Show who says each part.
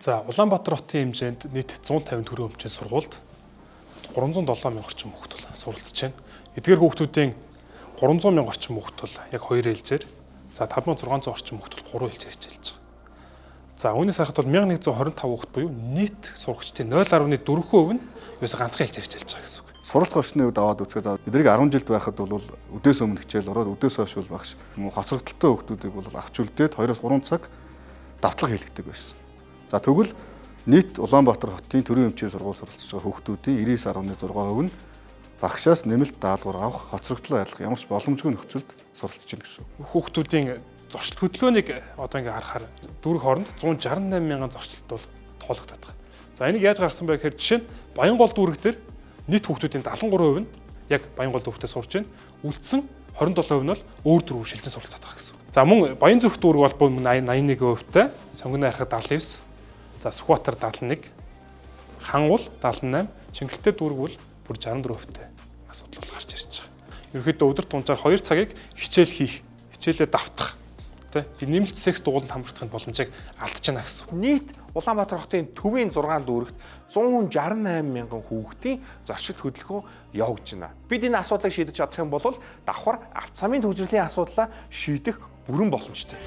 Speaker 1: За, Улаанбаатар хотын хэмжээнд нийт 150 төрийн өмчийн сургуульд 307 мянга орчим хүүхэд бол суралцж байна. Эдгээр хүүхдүүдийн 300 мянга орчим хүүхэд бол яг 2 ээлжээр, за 5600 орчим хүүхэд бол 3 ээлжээр хичээлж байгаа. За, үүнээс харахад бол 1125 хүүхэд буюу нийт сурагчдын 0.4% нь ерөөсөө ганцхан ээлжээр хичээлж байгаа гэсэн үг.
Speaker 2: Суралцах орчны үед аваад үзэхэд бидний 10 жилд байхад бол өдөөс өмнө хичээл ороод, өдөөс хойш бол багш хоцрогдолтой хүүхдүүдийг бол авч үлдээд 2-3 цаг давтлага хийлгдэг байсан. За, тэгвэл нийт Улаанбаатар хотын төрийн эмчийн сургууль суралцж байгаа хүүхдүүдийн 99.6% нь багшаас нэмэлт даалгавар авах, хоцрогдлоо арилгах ямар ч боломжгүй нөхцөлд суралцж байна гэсэн.
Speaker 1: Хүүхдүүдийн зуршил хөдөлгөөнийг одоо ингээ харахаар дүүрэг хооронд 168 мянган зуршилт бол тоологдоод байгаа. За, энийг яаж гарсан бэ гэхээр жишээ нь Баянгол дүүрэг дээр нийт хүүхдүүдийн 73% нь яг Баянгол дүүрэгтээ сурж байна. Үлдсэн 27% нь бол өөр дүүрэг шилжин суралцаад байгаа гэсэн. За, мөн Баян зүрх дүүрэг бол 81%-тай, Сонгино архи 79, за Сүхбаатар 71, Хангул 78, Чингэлтэй дүүрэг бол бүр 64%-тай асуудал бол гарч ирж байгаа. Ерөнхийдөө өдөр тунжаар 2 цагийг хичээл хийх, хичээлээ давтах, тэ, нэмэлт секс дугууланд хамрагдах боломжийг алдаж байна гэсэн.
Speaker 3: Нийт Улаанбаатар хотын төвийн 6 дүүрэгт 168 мянган хүүхдийн зорчигт хөдөлгөөн явагдаж байна. Бид энэ асуудлыг шийдэж чадах юм бол давхар авц самын төвжирлийн асуудлаа шийдэх бүрэн боломжтой.